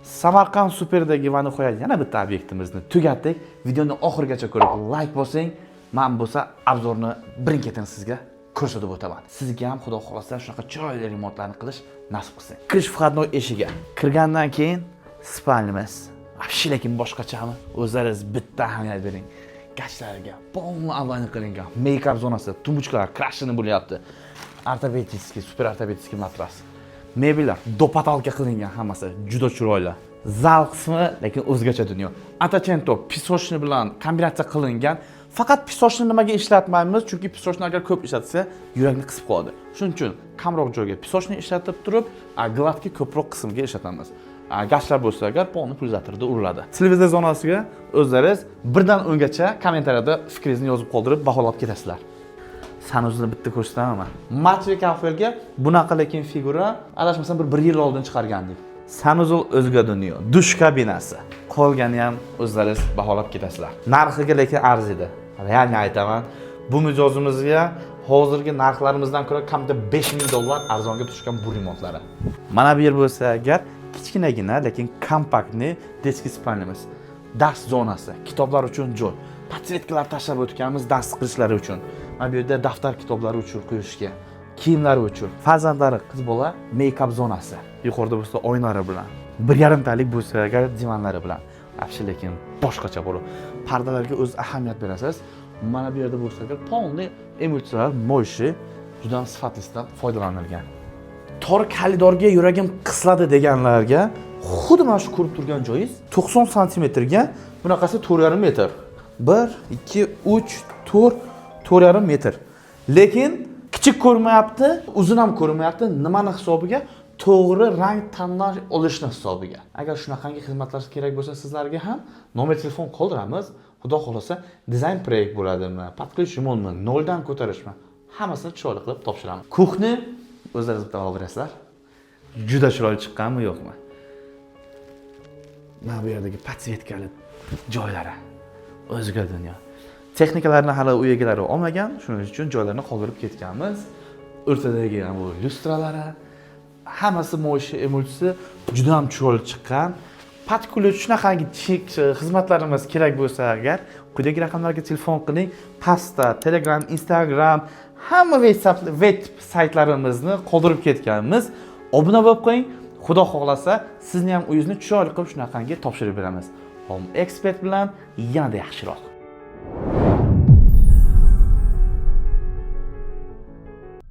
Samarqand Superdagi va nihoyat yana bitta obyektimizni tugatdik. Videoni oxirigacha ko'rib, layk bosing. Man bo'lsa обзор ni birin-ketin sizga ko'rsatib o'taman. Sizga ham, Xudo xohlasa, shunaqa chiroyli remontlarni qilish nasib qilsin. Kirish входной eshigi. Kirgandan keyin спальня miz. Вообще lekin boshqachami? O'zlaringiz bitta ahamiyat bering. Gachlarga полный аварийный qilingan. Make-up zonasi, тумбочка lar крашеный bo'lyapti. Ортопедический, супер ортопедический matras. Mebellar до потолка qilingan, hammasi juda chiroyli. Zal qismi lekin o'zgacha dunyo. Ottocento песочный bilan kombinatsiya qilingan. Faqat песочный nimaga ishlatmaymiz? Chunki песочный agar ko'p ishlatsa, yurakni qisib qo'yadi. Shuning uchun kamroq joyga песочный ishlatib turib, гладкий ko'proq qismga ishlatamiz. Gashlar bo'lsa agar, полный pulsatorda uriladi. Televizor zonasiga o'zlaringiz 1 dan 10 gacha kommentariyada fikringizni yozib qoldirib, baholab ketasizlar. Санузел ni bitta ko'rsataman. Matli kafelga bunaqa lekin figura, adashmasam, bir yil oldin chiqargandik. Санузел o'zga dunyo, dush kabinasi. Qolgani ham o'zlaringiz baholab ketasizlar. Narxiga lekin arziydi. Реально aytaman. Bu mijozimizga hozirgi narxlarimizdan ko'ra kamida 5000 dollar arzonga tushgan bu remontlari. Mana bu yer bo'lsa agar, kichkinagina, lekin компактный детский спальня miz. Dars zonasi, kitoblar uchun joy. Подсветка lar tashlab o'tganmiz dars qilishlari uchun. Mana bu yerda daftar, kitoblari uchun qo'yishga, kiyimlari uchun. Farzandlari qiz bola, make-up zonasi. Yuqorida bo'lsa oynalari bilan. 1,5 talik bo'lsa agar, divanlari bilan. Вообще lekin boshqacha bo'lib. Pardalarga o'z ahamiyat berasiz. Mana bu yerda bo'lsa agar, полный emulsiyalar, моющий, juda ham sifatlisidan foydalanilgan. Tor koridorga yuragim qisiladi deganlarga xuddi mana shu ko'rib turgan joyingiz 90 santimetrga, bunaqasi 4,5 metr. 1, 2, 3, 4, 4,5 metr. Lekin kichik ko'rinmayapti, uzun ham ko'rinmayapti. Nimani hisobiga? To'g'ri rang tanlash olishni hisobiga. Agar shunaqangi xizmatlar kerak bo'lsa sizlarga ham, nomer telefon qoldiramiz. Xudo xohlasa, dizayn proyekt bo'ladimi, под ключ remontmi, noldan ko'tarishmi, hammasini chiroyli qilib topshiramiz. Кухня, o'zlaringiz bitta baho berasizlar. Juda chiroyli chiqqanmi, yo'qmi? Mana bu yerdagi подсветка li joylari o'zga dunyo. Texnikalarni hali uy egalari olmagan, shuning uchun joylarni qoldirib ketganmiz. O'rtadagi bu lyustralari, hammasi моющий emulsiya, juda ham chiroyli chiqqan. Под ключ shunaqangi xizmatlarimiz kerak bo'lsa agar, quyidagi raqamlarga telefon qiling. Pastda Telegram, Instagram, hamma veb saytlarimizni qoldirib ketganmiz. Obuna bo'lib qo'ying. Xudo xohlasa, sizni ham uyingizni chiroyli qilib shunaqangi topshirib beramiz. Home Expert bilan yanada yaxshiroq.